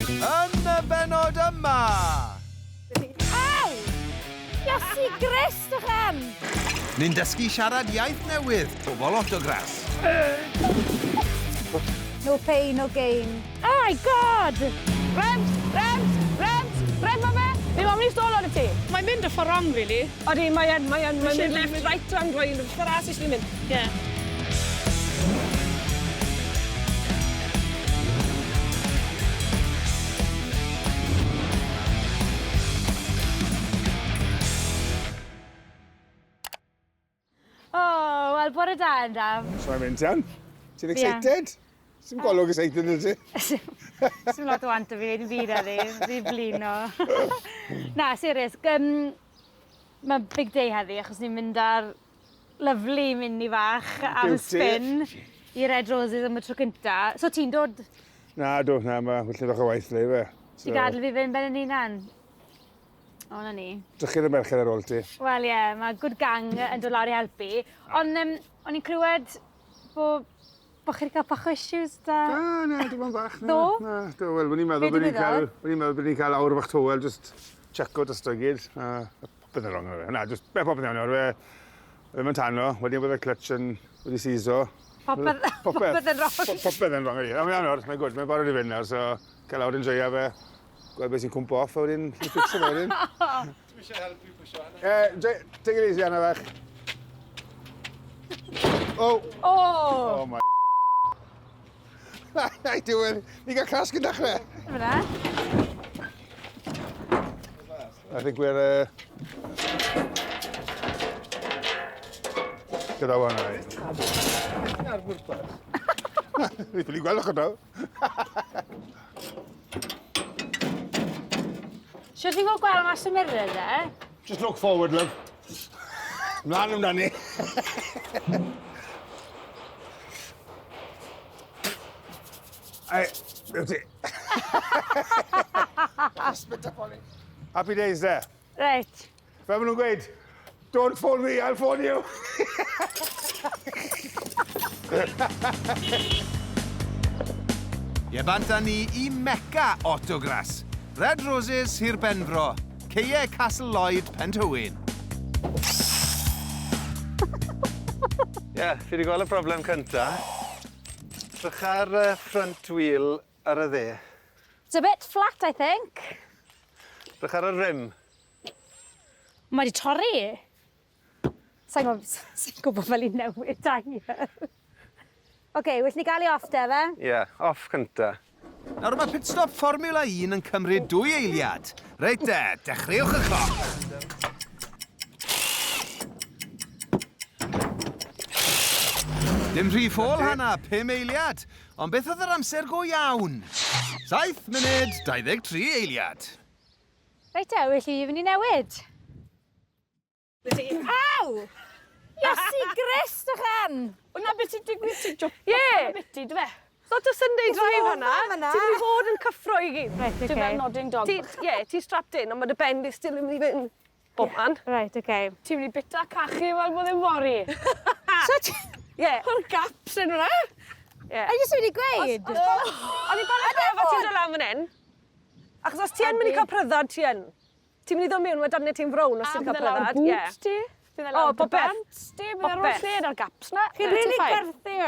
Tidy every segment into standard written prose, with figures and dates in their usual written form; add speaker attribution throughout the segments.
Speaker 1: Yn y bennod yma!
Speaker 2: Aw! Iesu Grist ychan!
Speaker 1: Ni'n dysgu siarad iaith newydd, pobl Autograss.
Speaker 2: No pain, no gain. Oh my God!
Speaker 3: Revs! Revs! Revs! Rev ma fe! Fi moyn mynd i stôl arno ti.
Speaker 4: Mae'n mynd y ffordd wrong, really.
Speaker 3: Odi, mae yn, mae yn.
Speaker 4: Mae'n mynd left, right and right. Ffordd arall sy'n mynd.
Speaker 3: Ie.
Speaker 2: O, wel, bore da, Endaf.
Speaker 5: So mae'n mynd, iawn? Ti'n excited? Sim golwg excited yn ti?
Speaker 2: Sim lot o want o fi wneud yn byd heddi. Fi'n blino. Na, serious. Um, Mae'n big day heddi achos ni'n mynd ar lovely mini fach am
Speaker 5: Beauty.
Speaker 2: spin i Red Roses am y tro cynta. So ti'n dod
Speaker 5: Na, do, na, mae felly bach o waith le, fe.
Speaker 2: i gadael fi fynd ben yn hunan? O, na ni.
Speaker 5: Drychu'r y merched ar ôl ti.
Speaker 2: Wel ie, yeah, mae good gang yn dod lawr i helpu. Ond um, o'n i'n clywed bo, bo chi wedi cael bach o issues da...
Speaker 5: Na, na, dim ond bach. Na,
Speaker 2: Do?
Speaker 5: Na, do, wel, o'n i'n meddwl
Speaker 2: Be
Speaker 5: bod ni'n cael,
Speaker 2: digwyddodd?
Speaker 5: o'n i'n meddwl bod ni'n cael awr bach tywel, just checo dros o gyd. A popeth yn wrong ar fe. Na, just be popeth iawn ar fe. Ddim yn tano, wedyn bod y clutch yn wedi seiso.
Speaker 2: Popeth, popeth yn wrong.
Speaker 5: Popeth yn wrong, ydi. Mae'n iawn nawr, mae'n good, mae'n barod i fynd nawr, so cael awr yn joio fe, gweld beth sy'n cwmpo off, a wedyn fixo fe wedyn.
Speaker 1: Ti'n eisiau helpu pwysio hwnna?
Speaker 5: Eh, take it easy, Anna fach. Oh!
Speaker 3: Oh!
Speaker 5: Oh my Na, diwedd. Ni gael clas gyn dechrau.
Speaker 2: Fyna.
Speaker 5: I think we're... Gyda one, right. Ar bwrpas. Fi ffili gweld o'ch nawr.
Speaker 2: Siwr ti'n gweld gweld mas y mirror, de?
Speaker 5: Just look forward, love. Mlaen amdani. Ai, beth ti? Spit up on it. Happy days there.
Speaker 2: Right.
Speaker 5: Fel maen nhw'n gweud, don't phone me, I'll phone you.
Speaker 1: Ie, bant â ni i Mecca Autograss. Red Roses, Sir Benfro. Ceie Castle Lloyd, Pentywyn.
Speaker 6: Ie, yeah, fi wedi gweld y broblem cynta. Drych ar y front wheel ar y dde.
Speaker 2: It's a bit flat, I think.
Speaker 6: Drych ar y rim.
Speaker 2: Mae wedi torri. Sa'n gwybod, sa gwybod fel i newid tyre. Oce, well ni gael ei off de, fe?
Speaker 6: Ie, yeah, off cynta.
Speaker 1: Nawr mae pit stop Formula 1 yn cymryd dwy eiliad. Reit de, dechreuwch y cloc. Dim rhy ffôl hana, 5 eiliad. Ond beth oedd yr amser go iawn? 7 munud, 23 eiliad.
Speaker 2: Reit te, well i fynd i newid. Aw! Iesu Grist ychan!
Speaker 3: O na beth sy'n digwydd ti'n jump
Speaker 4: Ie.
Speaker 3: yeah. Biti, dy fe?
Speaker 4: Lot o Sunday drive hwnna.
Speaker 2: fan'na.
Speaker 4: Ti'n mynd i fod yn cyffro i gyd.
Speaker 2: Right,
Speaker 3: Ti'n
Speaker 2: okay.
Speaker 3: fel nodding dog.
Speaker 4: Ti, ie, ti'n strapped in, ond mae dy ben di still yn mynd i fynd. Bob man.
Speaker 2: Right, okay.
Speaker 3: Ti'n mynd i bita cachu fel bod ddim fory.
Speaker 2: So, ti...
Speaker 4: Ie.
Speaker 3: O'r gaps yn hwnna.
Speaker 4: Ie.
Speaker 2: A jyst wedi gweud?
Speaker 4: O'n i'n barod efo ti'n dod lan fan hyn. Achos os ti yn mynd i cael pryddad, ti yn. Ti'n mynd i ddod mewn, mae darnau ti'n frown os
Speaker 3: A
Speaker 4: ti'n cael
Speaker 3: bydde lawr
Speaker 4: pryddad. Ie.
Speaker 3: boots ti. Bydde
Speaker 4: O,
Speaker 3: lawr dy
Speaker 4: popeth.
Speaker 3: bant ti. Bydde lawr
Speaker 4: Popeth.
Speaker 3: lled ar gaps na.
Speaker 2: Chi'n really gwerthu.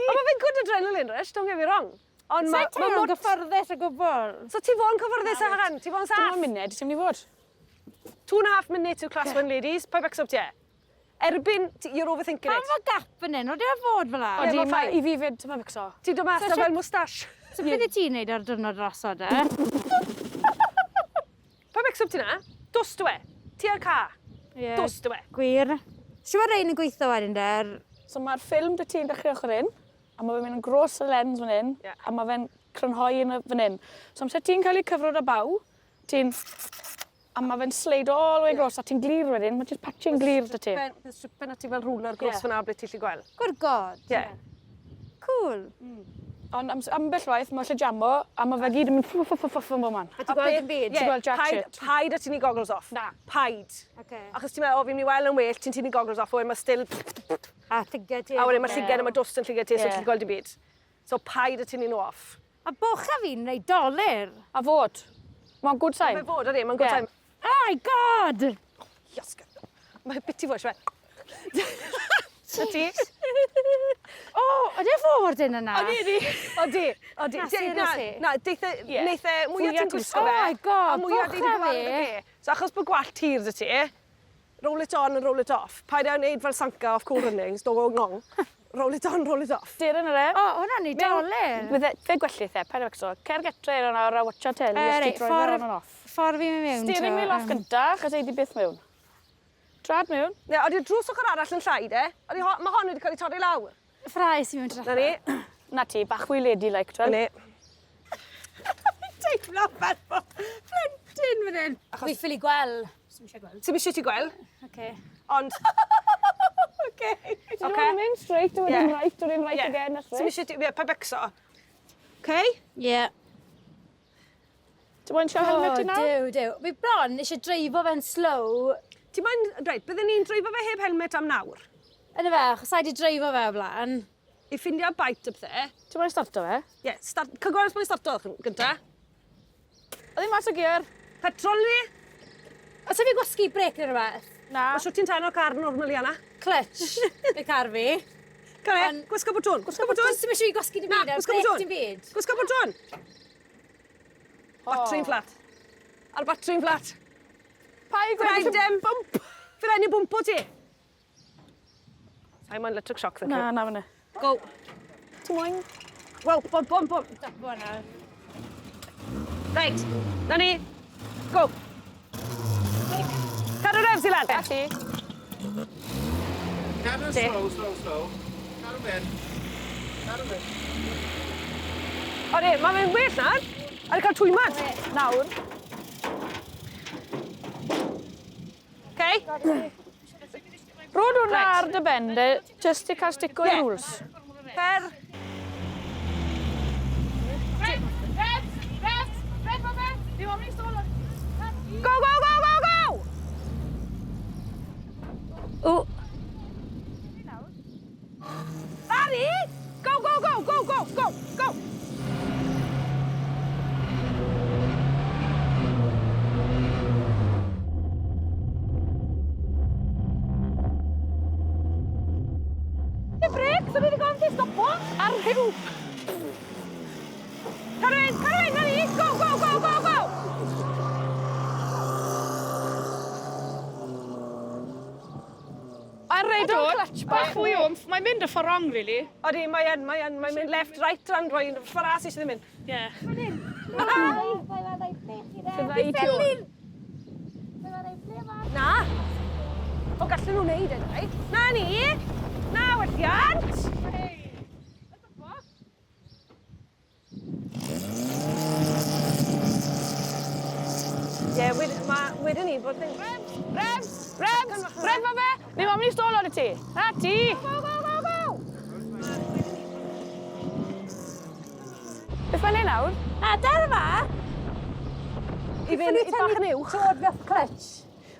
Speaker 4: Ond mae fe'n good adrenaline rush, don't get me wrong. Ond
Speaker 2: Sa'n
Speaker 4: mae ma
Speaker 2: teimlo'n
Speaker 4: mor...
Speaker 2: gyfforddus o gwbl?
Speaker 4: So ti fod yn cyfforddus ar hyn? Ti fod yn
Speaker 3: Dim
Speaker 4: saff?
Speaker 3: ond munud, ti'n mynd i fod.
Speaker 4: 2.5 minutes yw class 1 ladies. Pa becso ti e? Erbyn, you're overthinking
Speaker 2: Pam
Speaker 4: it.
Speaker 2: fod gap yn hyn? Oedd e fod fel la?
Speaker 4: Ie,
Speaker 3: Odi,
Speaker 4: ma'n
Speaker 3: ma'
Speaker 4: fine.
Speaker 3: i fi fyd, ti'n becso.
Speaker 4: Ti'n dod mas
Speaker 2: So
Speaker 4: na
Speaker 2: ti-
Speaker 4: fel moustache.
Speaker 2: So beth wyt ti'n neud ar diwrnod drosodd e?
Speaker 4: Pa becso ti na? Dos dwi e. Ti ar car.
Speaker 2: Ie.
Speaker 4: Dos dwi e.
Speaker 2: Gwir. Siw mae rhain yn gweithio wedyn der?
Speaker 3: So mae'r ffilm dy ti'n dechrau ochr hyn, a mae fe'n mynd yn gros y lens fan hyn,
Speaker 4: Ie.
Speaker 3: a mae fe'n crynhoi yn y fan hyn. So amser ti'n cael ei cyfrod â baw, ti'n... A mae fe'n sleid all the way gros, a ti'n glir wedyn, mae jyst patching glir dy ti.
Speaker 4: Bydd stripen a ti fel ruler gros
Speaker 3: Ie.
Speaker 4: fyna ble ti'n gallu gweld.
Speaker 2: Good God.
Speaker 4: Ie.
Speaker 2: Cool.
Speaker 3: Ond am, ambell waith, mae lle jamo, a mae fe gyd yn mynd ffw ffw ffw ffw yn bob man.
Speaker 2: A ti'n gweld dim byd?
Speaker 3: Ti'n gweld jack
Speaker 4: paid,
Speaker 3: shit.
Speaker 4: Paid a tynnu goggles off.
Speaker 3: Na.
Speaker 4: Paid.
Speaker 2: Okay.
Speaker 4: Achos ti'n meddwl, o, fi'n mynd i weld yn well, ti'n tynnu goggles off, a wedyn mae still...
Speaker 2: A llygad ti.
Speaker 4: A wedyn mae llygad a mae dwst yn llygad ti, so
Speaker 3: Ie.
Speaker 4: ti'n gweld dim byd. So paid a tynnu nhw off.
Speaker 2: A bocha fi'n neud dolur.
Speaker 3: A fod. Mae'n good sign.
Speaker 4: Mae fod, ydy, mae'n good
Speaker 3: Ie.
Speaker 4: sign.
Speaker 2: Oh my God!
Speaker 4: Iosga. Mae biti fwy, siwe. Na ti?
Speaker 2: O, ydy e fod yn yna?
Speaker 3: Odi, odi.
Speaker 4: Odi, odi.
Speaker 2: Na,
Speaker 4: Na,
Speaker 2: seriously?
Speaker 4: na, deithe,
Speaker 3: Ie.
Speaker 4: neith e, mwya
Speaker 3: Fwya
Speaker 4: ti'n
Speaker 3: ti'n
Speaker 4: gwisgo
Speaker 2: Oh
Speaker 4: fe.
Speaker 2: my God,
Speaker 4: A mwya di
Speaker 2: bocha
Speaker 4: gyfarwydd
Speaker 2: fi.
Speaker 4: â fe. So achos bod gwallt hir 'da ti, roll it on and roll it off. Paid â wneud fel Sanka off Cool Runnings, do go ngong. Roll it on, roll it off.
Speaker 3: Dyr yn yr e.
Speaker 2: O, hwnna'n neud dolur.
Speaker 3: Bydde, fe gwellith e, paid â becso. Cer getre i'r nawr a watcha teli
Speaker 2: Yy,
Speaker 3: os ti
Speaker 2: reit,
Speaker 3: droi fe
Speaker 2: ffordd-
Speaker 3: on and off.
Speaker 2: Ffordd fi'n mynd mewn.
Speaker 3: Steering
Speaker 2: to,
Speaker 3: wheel off gynta, achos ei di byth mewn. Trad mewn.
Speaker 4: Ne, odi'r drws ochr arall yn llai, de? Odi ho- mae hon wedi cael ei torri lawr.
Speaker 2: Ffrae sy'n mynd
Speaker 4: Na ni.
Speaker 3: Na ti, bach fwy ladylike,
Speaker 4: Na
Speaker 3: twel.
Speaker 4: ni.
Speaker 2: Teimlo fel bod plentyn fan hyn. Fi ffili gweld. Sdim eisiau gweld.
Speaker 4: Ti'n eisiau ti gweld,
Speaker 2: Okay.
Speaker 4: ond...
Speaker 2: Okay.
Speaker 3: Ti'n okay. mynd straight, a wedyn
Speaker 4: Ie.
Speaker 3: right, a wedyn right
Speaker 4: Ie.
Speaker 3: again, a
Speaker 4: Ti'n
Speaker 3: straight.
Speaker 4: eisiau ti... Ie, pa becso. Okay?
Speaker 2: Yeah.
Speaker 3: Ti'n moyn siarad helmet
Speaker 2: O,
Speaker 3: ti nawr?
Speaker 2: dew, dew. Fi bron eisiau dreifo fe'n slow.
Speaker 4: Ti'n moyn... Reit, bydden ni'n dreifo fe heb helmet am nawr.
Speaker 2: Yn y fe, achos sa'i di dreifo fe o blaen.
Speaker 4: I ffindio bite y pethau.
Speaker 3: Ti'n moyn starto fe?
Speaker 4: Ie, yeah, start... Cyngor os mae'n starto gynta.
Speaker 3: Oedd hi mas o gear?
Speaker 4: Petrol ni.
Speaker 2: Os fi gwasgu brêc neu rhywbeth?
Speaker 3: Na.
Speaker 4: Os wyt ti'n tano car normally yna.
Speaker 2: Clutch, y car fi.
Speaker 4: Cymru,
Speaker 2: Ond-
Speaker 4: gwisgo botwn, gwisgo botwn.
Speaker 2: Does dim eisiau fi gwasgu dim
Speaker 4: Na,
Speaker 2: byd, ar
Speaker 4: gwisgo
Speaker 2: brêc
Speaker 4: botwn.
Speaker 2: dim byd.
Speaker 4: Gwisgo botwn. Battery'n fflat. A'r battery'n fflat.
Speaker 3: Paid
Speaker 4: Fydd
Speaker 3: gweud
Speaker 4: rhaid dem bwmp. Fydd rhaid ni bwmpo ti. Simon, electric shock, thank
Speaker 3: Na,
Speaker 4: you.
Speaker 3: na fyny.
Speaker 4: Go.
Speaker 3: Ti'n moyn?
Speaker 4: Wel, bom, bom, bom.
Speaker 2: Stop hwnna.
Speaker 4: Reit, na ni. Go. Cadw revs i lan.
Speaker 3: A ti.
Speaker 6: Cadw slow, slow, slow. Cadw mynd. Cadw mynd.
Speaker 4: Odi, mae fe'n well nawr. A wedi cael twymad.
Speaker 3: Nawr.
Speaker 4: Okay?
Speaker 3: Rod hwnna
Speaker 4: Reit.
Speaker 3: ar dy ben, de, just i cael stico i
Speaker 4: Ie.
Speaker 3: rules.
Speaker 4: Per.
Speaker 3: Revs! Revs! Revs, ma fe! Fi moyn mynd i stôl.
Speaker 4: Go, go, go, go, go!
Speaker 2: O,
Speaker 4: Barry! Go, go, go, go, go, go, go!
Speaker 3: Y brêc, so fi wedi gofyn ti stopo ar rhyw.
Speaker 4: Cadw fynd, cadw fynd, na ni! Go, go, go, go, go!
Speaker 3: Ar reid o'r clutch bach fwy o, mae'n mynd y ffordd wrong, really.
Speaker 4: Odi, mae yn, mae yn, mae'n mynd left, right, and right, ffordd as eisiau ddim mynd.
Speaker 3: Ie.
Speaker 2: Fi
Speaker 3: i ti
Speaker 2: ffili!
Speaker 4: Na! O, gallen nhw wneud e, dau. Na ni! Na, welliant! Ie, wedyn ni bod yn...
Speaker 3: Revs! Revs! Revs! Rev ma fe! Ni moyn mynd i stôl ar i ti. Na ti!
Speaker 4: Go, go, go, go!
Speaker 3: Beth mae'n neud nawr?
Speaker 2: A, dar fa!
Speaker 4: I fynd i bach yn uwch.
Speaker 2: Tod fi off clutch.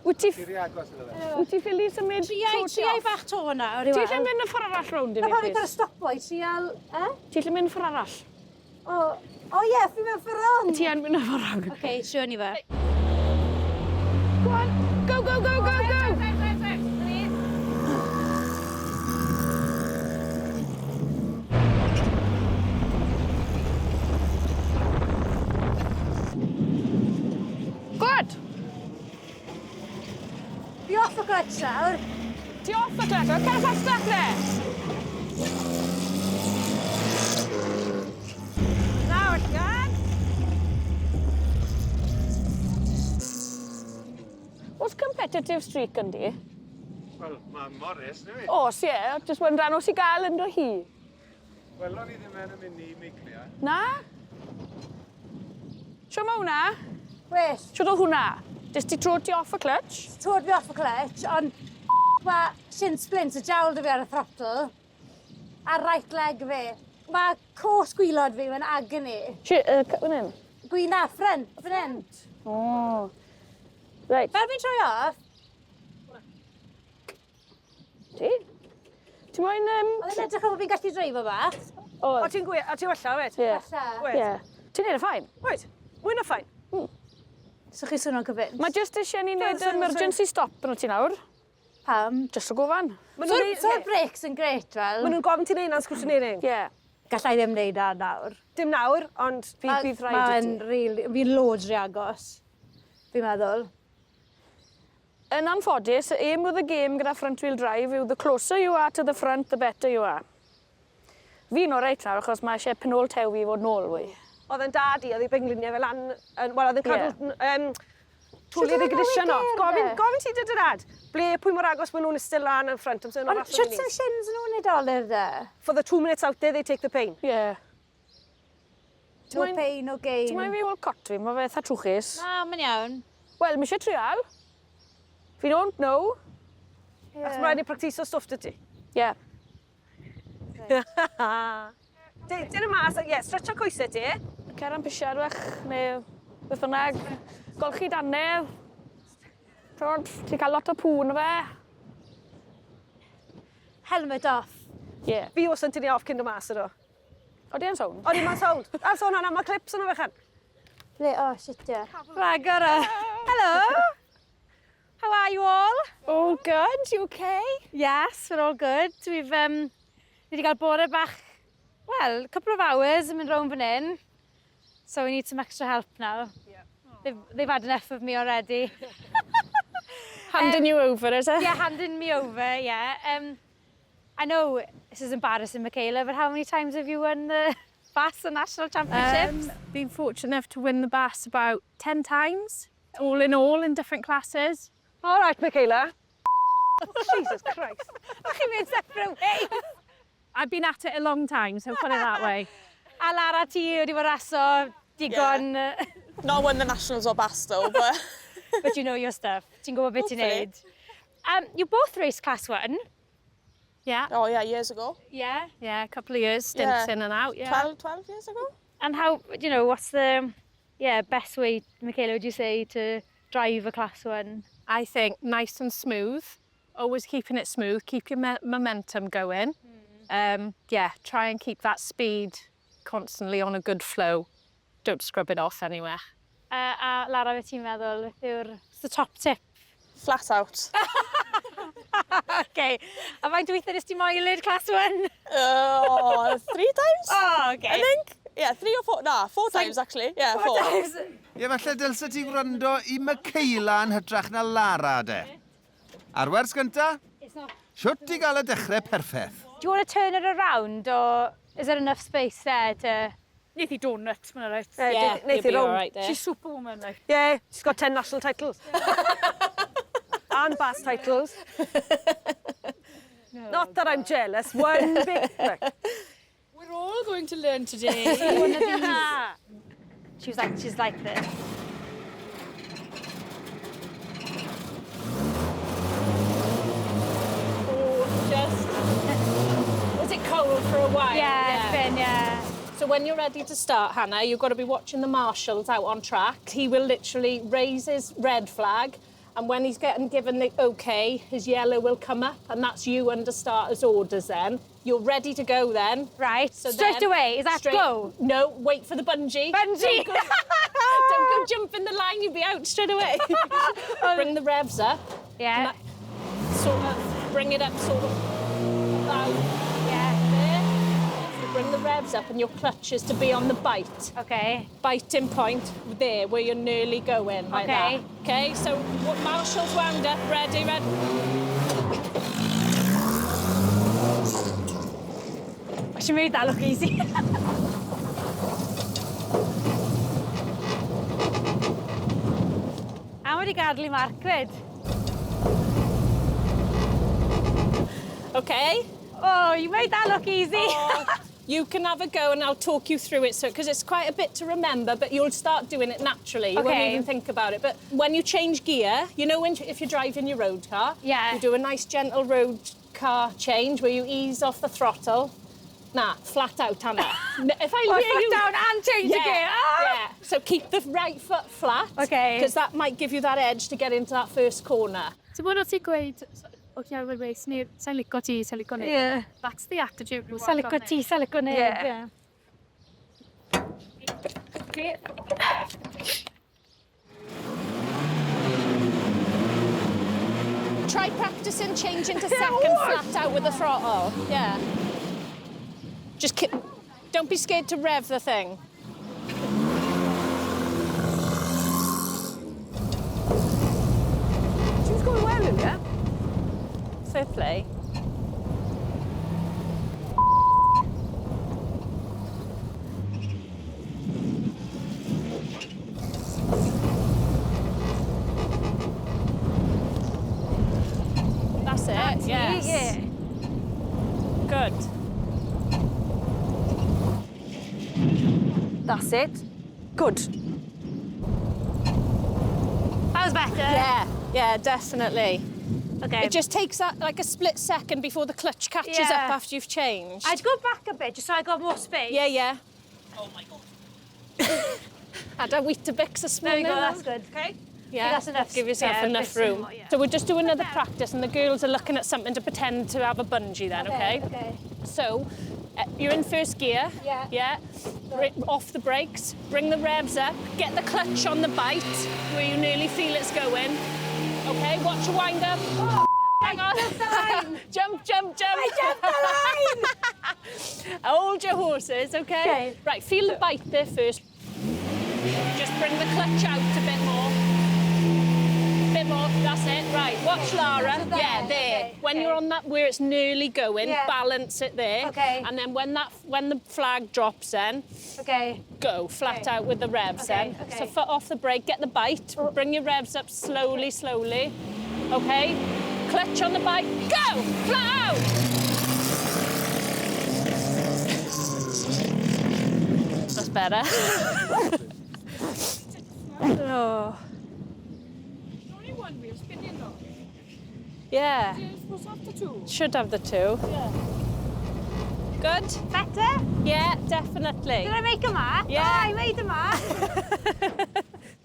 Speaker 3: Wyt ti...
Speaker 6: Ti agos iddo fe.
Speaker 3: Wyt ti ffili symud
Speaker 2: Triau,
Speaker 3: trwy ti
Speaker 2: triau
Speaker 3: off?
Speaker 2: bach to nawr, i
Speaker 3: Ti
Speaker 2: weld.
Speaker 3: lle mynd y ffordd arall rownd i
Speaker 2: Na
Speaker 3: fi,
Speaker 2: pam fi'n
Speaker 3: plîs?
Speaker 2: gorfod stopo i trial, eh?
Speaker 3: Ti lle mynd ffordd arall?
Speaker 2: O, o ie, fi'n mynd ffordd wrong.
Speaker 3: Ti yn mynd y ffordd wrong.
Speaker 2: Oce, siŵr ni fe.
Speaker 3: Go on! Go, go, go, go, go! Good!
Speaker 2: Fi off y clutch nawr.
Speaker 3: Ti off y clutch, cer ffastach de!
Speaker 4: Na, welliant!
Speaker 3: Oes competitive streak yn di?
Speaker 6: Wel, mae Morris, neu fi?
Speaker 3: Oes, ie. Just wondran os i gael ynddo hi.
Speaker 6: Welon ni ddim yn y mynd i Meiclia.
Speaker 3: Na? Sio ma hwnna?
Speaker 2: Well,
Speaker 3: Sio do hwnna? Jyst ti tro ti off y clutch?
Speaker 2: tod fi off y clutch, ond mae shin splint y jawl 'da fi ar y throttle, a right leg fi. Mae coes gwaelod fi, mae'n agony.
Speaker 3: Si, fan hyn?
Speaker 2: Gwyna, front, fan hyn.
Speaker 3: O. Reit.
Speaker 2: Fel fi'n troi off,
Speaker 3: Ti? Ti moyn...
Speaker 2: oedd e'n edrych fel bod fi'n gallu dreifo bach.
Speaker 3: Oedd.
Speaker 4: O ti'n gwe, a ti'n wella, wed?
Speaker 3: Ie.
Speaker 2: Wella.
Speaker 4: Wed.
Speaker 3: Ie. Ti'n neud y fine.
Speaker 4: Wed. Mwy na fine.
Speaker 2: So chi swno'n convinced?
Speaker 3: Mae jyst eisiau ni wneud
Speaker 4: Sorry, sorry.
Speaker 3: emergency stop yn o ti nawr.
Speaker 2: Pam?
Speaker 3: Just o gofan.
Speaker 4: Ma' nhw'n neud-
Speaker 2: So brakes yn grêt, fel.
Speaker 4: Ma' nhw'n gofyn ti'n neud na'n scrutineering.
Speaker 3: Ie.
Speaker 2: Gallai ddim neud na nawr.
Speaker 4: Dim nawr, ond fydd rhaid i
Speaker 2: Mae'n
Speaker 4: ti.
Speaker 2: really, fi'n loads rhy agos. Fi'n meddwl.
Speaker 3: Yn anffodus, y aim of the game gyda front wheel drive yw the closer you are to the front, the better you are. Fi'n oreit nawr, achos mae eisiau penôl tew fi fod nôl fwy.
Speaker 4: Oedd e'n dad i, oedd ei bengliniau fel lan, wel, oedd e'n cadw twli'r
Speaker 2: Shwt oedd e'n
Speaker 4: ignition off.
Speaker 2: newid
Speaker 4: Gofyn,
Speaker 2: gear,
Speaker 4: gofyn ti dy dad, ble, pwy mor agos maen nhw'n eistedd lan yn front amser nhw'n
Speaker 2: Ond
Speaker 4: raso
Speaker 2: shwt
Speaker 4: minis.
Speaker 2: sy'n shins nhw'n neud dolur de?
Speaker 4: For the 2 minutes out there, they take the pain.
Speaker 3: Ie. Yeah.
Speaker 2: No pain, no gain.
Speaker 3: Ti'n moyn fi ôl cot fi, mae fe eitha trwchus.
Speaker 2: Na, mae'n iawn.
Speaker 3: Wel, mi eisiau trial. Fi don't know.
Speaker 4: Yeah. Achos mae rhaid ni practiso stwff dy ti.
Speaker 3: Ie. Yeah.
Speaker 4: Dyn y mas, ie, yeah, stretcho coesau ti.
Speaker 3: Cer am pisiad wech, neu beth bynnag. Golchi dannedd. T'wod, ti'n cael lot o pŵn o fe.
Speaker 2: Helmet off.
Speaker 3: Ie. Yeah.
Speaker 4: Fi os yn tynnu off cyn dod mas ydw.
Speaker 3: Odi e'n sound?
Speaker 4: Odi, mae'n sound. A sôn hwnna, mae clips yna fechan.
Speaker 2: Ble, oh, shit, yeah. Rhagor o. Hello. How are you all?
Speaker 3: All good, you okay?
Speaker 2: Yes, we're all good. We've, ni wedi cael bore bach, well, couple of hours yn mynd rownd fan hyn. So we need some extra help now. Yeah. They've had enough of me already.
Speaker 3: Handing you over, is it?
Speaker 2: Yeah, handing me over, yeah. I know this is embarrassing, Michaela, but how many times have you won the BASS and National Championships?
Speaker 7: Been fortunate enough to win the BASS about 10 times, all in all, in different classes.
Speaker 4: All right, Michaela. Jesus Christ.
Speaker 2: Chi'n mynd separate ways.
Speaker 7: I've been at it a long time, so put it that way.
Speaker 2: A Lara, ti wedi bod raso digon, yeah.
Speaker 8: Not won the nationals or BASS though, but
Speaker 2: but you know your stuff. Ti'n gwybod beth ti'n
Speaker 8: Hopefully.
Speaker 2: neud. You both raced class one.
Speaker 7: Yeah.
Speaker 8: Oh yeah, years ago.
Speaker 2: Yeah.
Speaker 7: Yeah, a couple of years, stints in and out, yeah.
Speaker 8: 12 years ago.
Speaker 2: And how, what's the best way, Michaela, would you say, to drive a class one?
Speaker 7: I think nice and smooth, always keeping it smooth, keep your momentum going. Yeah, try and keep that speed constantly on a good flow. Don't scrub it off anywhere.
Speaker 2: A Lara, beth ti'n meddwl? Beth yw'r what's the top tip?
Speaker 8: Flat out.
Speaker 2: Okay. A faint weithiau nes ti mileage class one?
Speaker 8: Oh, three times?
Speaker 2: Oh, okay.
Speaker 8: I think. Yeah, three or four. Nah, four times actually. Yeah, four.
Speaker 2: Times.
Speaker 1: Ie, falle dylse ti wrando i Michaela yn hytrach na Lara, de. Ar wers gynta, shwt i gael y dechrau perffaith.
Speaker 2: Do you want to turn it around or is there enough space there to?
Speaker 3: Neith i donut, mae'n reit.
Speaker 4: Yeah,
Speaker 8: You'll
Speaker 4: Neith i
Speaker 8: be
Speaker 4: rownd.
Speaker 8: all right there.
Speaker 3: She's superwoman, like.
Speaker 4: Yeah, she's got 10 national titles. And BASS titles. Not that I'm jealous, one bit. Right.
Speaker 3: We're all going to learn today.
Speaker 2: One of these. She was like, she's like this.
Speaker 7: Oh, just. Was it cold for a while?
Speaker 2: Yeah, it's been, yeah.
Speaker 7: So when you're ready to start, Hannah, you've got to be watching the marshals out on track. He will literally raise his red flag, and when he's getting given the okay, his yellow will come up, and that's you under starter's orders then. You're ready to go then.
Speaker 2: Right,
Speaker 7: So
Speaker 2: straight
Speaker 7: then-
Speaker 2: away, is that go?
Speaker 7: No, wait for the bungee.
Speaker 2: Bungee!
Speaker 7: Don't go jump in the line, you'll be out straight away. Bring the revs up,
Speaker 2: Yeah,
Speaker 7: sort of bring it up sort of about there. Bring the revs up and your clutch is to be on the bite.
Speaker 2: Okay.
Speaker 7: Biting point there where you're nearly going like
Speaker 2: Okay.
Speaker 7: that. Okay, so what marshal's wound up, ready, ready.
Speaker 2: She made that look easy. A wedi gadael i Mark fyd.
Speaker 7: Okay.
Speaker 2: Oh, you made that look easy.
Speaker 7: You can have a go and I'll talk you through it. So, because it's quite a bit to remember, but you'll start doing it naturally. You won't even think about it. But when you change gear, you know, when if you're driving your road car, you do a nice gentle road car change where you ease off the throttle. Nah, flat out, Hannah. If I
Speaker 2: Oh,
Speaker 7: hear
Speaker 2: foot
Speaker 7: you
Speaker 2: down and change the gear. Ah!
Speaker 7: Yeah. So keep the right foot flat.
Speaker 2: Okay.
Speaker 7: Because that might give you that edge to get into that first corner. Ti'n bod o ti'n gweud...
Speaker 9: o ti arfer weud, neu sai'n lico ti, sai'n lico neb.
Speaker 2: Yeah.
Speaker 9: That's the attitude we
Speaker 2: Sai'n lico ti, sai'n lico neb.
Speaker 4: Yeah.
Speaker 2: Yeah.
Speaker 3: Okay. Try practicing changing to second flat out with the throttle. Yeah. Just keep, don't be scared to rev the thing.
Speaker 4: She was going well earlier.
Speaker 7: Fair play. That's it, yes.
Speaker 2: Yeah.
Speaker 7: Good.
Speaker 4: That's it. Good.
Speaker 2: That was better.
Speaker 7: Yeah, definitely.
Speaker 2: Okay.
Speaker 7: It just takes that like a split second before the clutch catches
Speaker 2: Yeah.
Speaker 7: up after you've changed.
Speaker 2: I'd go back a bit just so I got more space.
Speaker 7: Yeah. Oh my god. Had a Weetabix this
Speaker 2: There we
Speaker 7: morning.
Speaker 2: go, that's good.
Speaker 7: Okay. Yeah,
Speaker 2: That's enough
Speaker 7: Give yourself
Speaker 2: yeah,
Speaker 7: enough
Speaker 2: bit
Speaker 7: room.
Speaker 2: more, yeah.
Speaker 7: So we'll just do another practice, and the girls are looking at something to pretend to have a bungee then, okay?
Speaker 2: Okay.
Speaker 7: So you're in first gear.
Speaker 2: Yeah.
Speaker 7: Yeah. Off the brakes, bring the revs up, get the clutch on the bite where you nearly feel it's going. Okay, watch your wind up. Oh, hang on.
Speaker 2: jumped the line.
Speaker 7: Jump, jump, jump.
Speaker 2: I jumped the line!
Speaker 7: Hold your horses, okay?
Speaker 2: Okay.
Speaker 7: Right, feel the bite there first. Just bring the clutch out a bit more. Bit more, that's it. Right, watch Lara.
Speaker 2: So there,
Speaker 7: Yeah, there.
Speaker 2: okay,
Speaker 7: When
Speaker 2: okay.
Speaker 7: you're on that where it's nearly going,
Speaker 2: Yeah.
Speaker 7: balance it there.
Speaker 2: Okay.
Speaker 7: And then when the flag drops then,
Speaker 2: Okay.
Speaker 7: go flat
Speaker 2: Okay.
Speaker 7: out with the revs
Speaker 2: Okay,
Speaker 7: then.
Speaker 2: okay.
Speaker 7: So foot off the brake, get the bite, bring your revs up slowly, slowly. Okay? Clutch on the bite, go! Flat out! That's better. Oh.
Speaker 3: Only one wheel spinning though.
Speaker 7: Yeah.
Speaker 3: You're supposed to have the two.
Speaker 7: Should have the two.
Speaker 3: Yeah.
Speaker 7: Good?
Speaker 2: Better?
Speaker 7: Yeah, definitely.
Speaker 2: Did I make a mark?
Speaker 7: Yeah.
Speaker 2: Oh, I made a mark.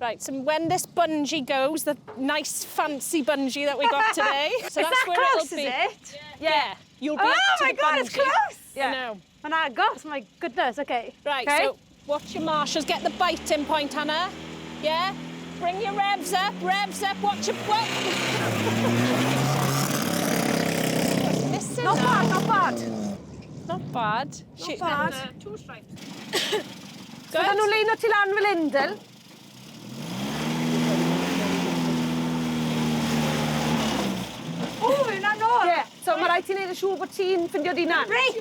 Speaker 7: Right, so when this bungee goes, the nice fancy bungee that we got today. So
Speaker 2: Is
Speaker 7: that's
Speaker 2: that
Speaker 7: where
Speaker 2: close,
Speaker 7: it'll be.
Speaker 2: is it?
Speaker 7: Yeah. You'll be
Speaker 2: Oh
Speaker 7: up to
Speaker 2: my
Speaker 7: the
Speaker 2: God, it's
Speaker 7: bungee.
Speaker 2: close.
Speaker 7: I know.
Speaker 2: Mae'n agos, my goodness, okay.
Speaker 7: Right,
Speaker 2: Okay.
Speaker 7: so watch your marshals. Get the biting point, Hannah. Yeah? Bring your revs up, watch your... Whoa. Missing
Speaker 4: Not
Speaker 7: that.
Speaker 4: bad, not bad.
Speaker 7: Not bad.
Speaker 4: Not bad.
Speaker 3: Two stripes.
Speaker 7: Good.
Speaker 4: Bydden nhw'n leino ti lan fel Indel.
Speaker 2: O, yna nôl.
Speaker 4: Ie, so mae rhaid ti wneud yn siŵr bod ti'n ffindio dy hunan.
Speaker 2: Brake.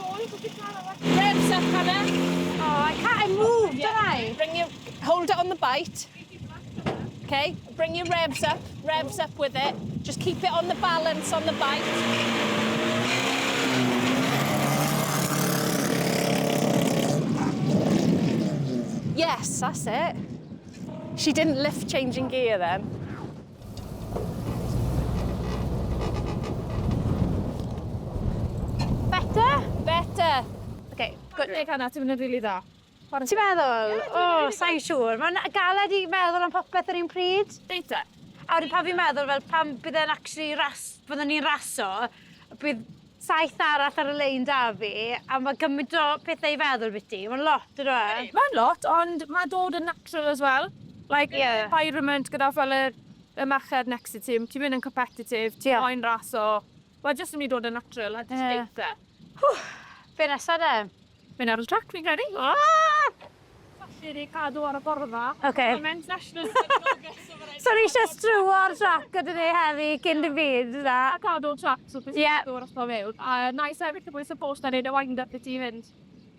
Speaker 7: Revs up, Hannah.
Speaker 2: Oh, I can't, I move, don't I?
Speaker 7: Bring your, hold it on the bite. Okay, bring your revs up with it. Just keep it on the balance on the bite. Yes, that's it. She didn't lift changing gear then.
Speaker 2: Better?
Speaker 7: Better.
Speaker 2: Okay, good.
Speaker 9: Nick, Hannah, ti'n mynd yn rili dda.
Speaker 2: Ti'n meddwl? O, oh, sa'n siŵr. Mae'n galed i meddwl am popeth ar un pryd.
Speaker 9: Deita.
Speaker 2: A wedyn pan fi'n meddwl fel pan bydd e'n actually ras, byddwn ni'n raso, bydd saith arall ar y lein da fi, a mae gymaint o pethau i feddwl biti. Mae'n lot, ydw e?
Speaker 9: Mae'n lot, ond mae dod yn natural as well. Like,
Speaker 2: Yeah.
Speaker 9: environment gyda fel y merched next to ti, ti'n mynd yn competitive, ti'n
Speaker 2: Yeah.
Speaker 9: moyn raso. Mae jyst yn mynd i dod yn natural, a just
Speaker 2: Yeah.
Speaker 9: deita.
Speaker 2: Be nesa de?
Speaker 9: Mynd ar y track, fi'n credu.
Speaker 2: Ah!
Speaker 9: Falle ni cadw ar y borfa.
Speaker 2: Okay.
Speaker 9: Mae men's nationals
Speaker 2: So ni eisiau strewo ar track gyda ni heddi cyn y byd, na?
Speaker 9: a cadw'r track, so beth
Speaker 2: Yeah.
Speaker 9: sy'n dod os mewn. A na i sefyll y bwys y post na neud y wind-up i ti fynd.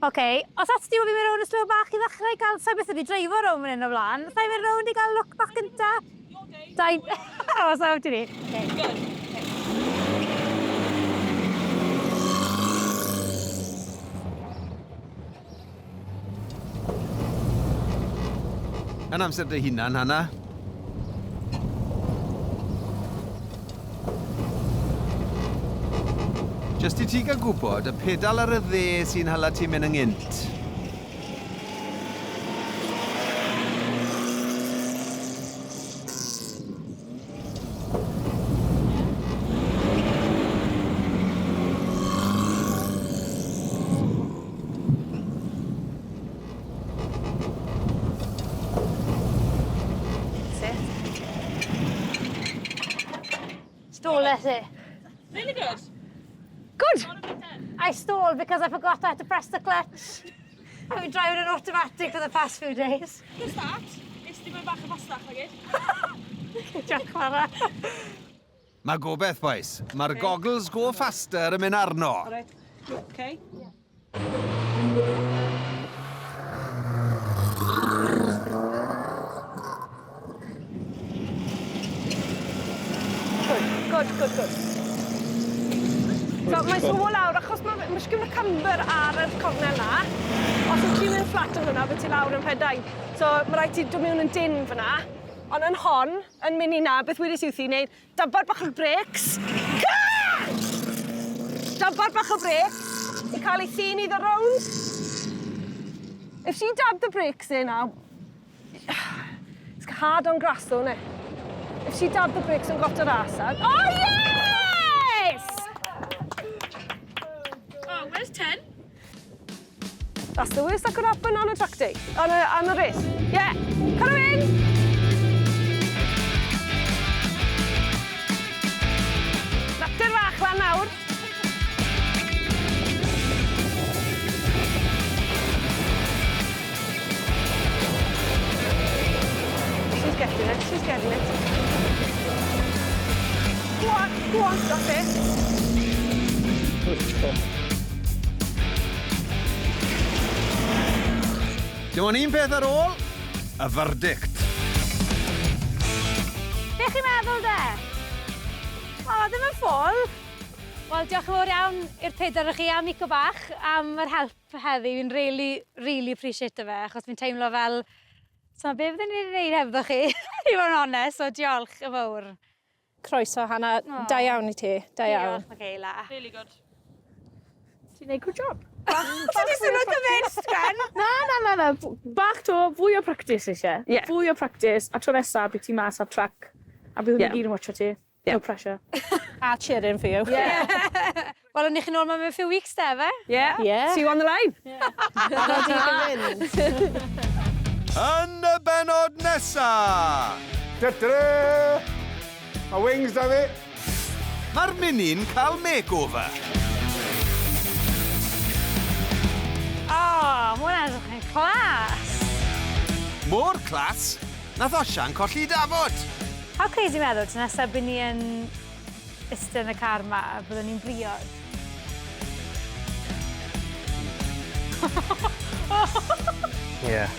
Speaker 2: Oce, os at ti wedi mynd rownd y slow bach i ddechrau gael, sa'i beth wedi dreifo rownd fan hyn o blaen. Sa'i mynd rownd i gael look bach gynta? Dau... O, sa'i ti ni.
Speaker 7: Okay, good.
Speaker 1: Yn amser dy hunan, Hannah. Jyst i ti gael gwybod, y pedal ar y dde sy'n hala ti'n mynd yng ngynt.
Speaker 2: Stoles i.
Speaker 8: Really good.
Speaker 4: Good.
Speaker 2: I stalled because I forgot I had to press the clutch. I've been driving an automatic for the past few days.
Speaker 8: Good start. Nes di mynd bach o fostach na gyd.
Speaker 2: Diolch, chwarae.
Speaker 1: Mae gobeith, boys. Mae'r goggles go faster yn mynd arno.
Speaker 4: Right. Okay. Good, good, good, good. So mae'n swo lawr, achos mae ma gyda camber ar y cornel na. Os wyt ti'n mynd flat yn hwnna, bydd ti lawr yn pedain. So mae rhaid ti dod mewn yn dyn fyna. Ond yn hon, yn mynd i na, beth wedes i wrthi, wneud dabar bach o brakes. Dabar bach o brakes i cael ei thyn i ddod rownd. If she dabbed the brakes there now, it's hard on grass though, isn't it? If she dabbed the brakes and got her arse out. Oh, yes!
Speaker 8: Oh, where's 10?
Speaker 4: That's the worst that could happen on a track day, on a race. Yeah, come in! Natur fach lan nawr. She's getting it, she's getting it. Go on, go on, that's it.
Speaker 1: Dim ond un peth ar ôl, y verdict.
Speaker 2: Be chi'n meddwl de? O, ddim yn ffôl. Wel, diolch yn fawr iawn i'r pedair o chi a Mico bach am yr help heddi. Fi'n really, really appreciate fe, achos fi'n teimlo fel... So, be fydden ni'n ei wneud hebddo chi, i fod yn onest, so diolch yn fawr.
Speaker 7: Croeso, Hannah.
Speaker 2: O.
Speaker 7: Da iawn i ti. Da iawn.
Speaker 2: Diolch, Michaela.
Speaker 8: Really good. Ti'n neud good job.
Speaker 9: Ti di swnio convinced, Gwen?
Speaker 3: Na, na, na, na. Bach to, fwy o practice eisiau.
Speaker 4: Yeah.
Speaker 3: Fwy o practice, a tro nesa, bydd ti mas ar track. A bydd yeah. Ni gyd yn watcho ti.
Speaker 4: Yeah.
Speaker 3: No pressure.
Speaker 7: A cheering for you.
Speaker 4: Yeah.
Speaker 2: Wel, o'n i chi nôl mewn a few weeks de, fe?
Speaker 4: Yeah.
Speaker 7: Yeah.
Speaker 4: See you on the line.
Speaker 7: Barod i gyfynd.
Speaker 1: Yn y benod nesa!
Speaker 5: Ta-ta! Mae wings da fi.
Speaker 1: Mae'r Mini'n cael makeover.
Speaker 2: O, oh, mae hwnna'n edrych yn class.
Speaker 1: Mor class, nath Osian colli dafod.
Speaker 2: How crazy meddwl, tro nesaf bydd ni yn iste yn y car ma, a byddwn ni'n briod.
Speaker 6: Yeah.